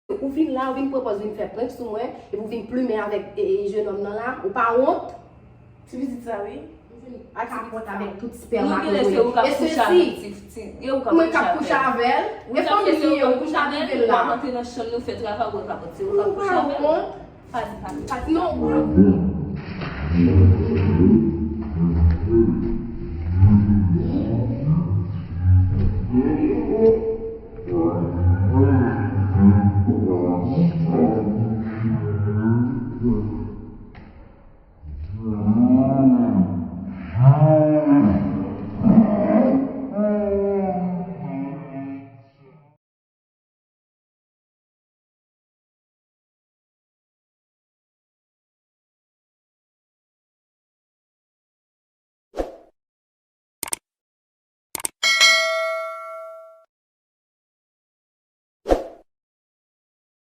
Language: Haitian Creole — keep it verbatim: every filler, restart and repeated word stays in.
Ou vin la, ou vin pran pòz, vin fè prank sou mwen, epi ou vin plimen avèk e, e, jennonm nan la, ou pa wont? Ti pitit sa, wi. Ou vin kapòt avèk tout spèm Nou ak genlè se ou k ap kouche avèl. Ti, ti, e ou k ap Mwen k ap kouche avèl. E fanmi li ye, ou vin ka rive la. Ou antre nan chanm nou fè travay, ou kapòt, se ou k ap Ou kouche pa avèl. wont? Pa di, pa di. Non.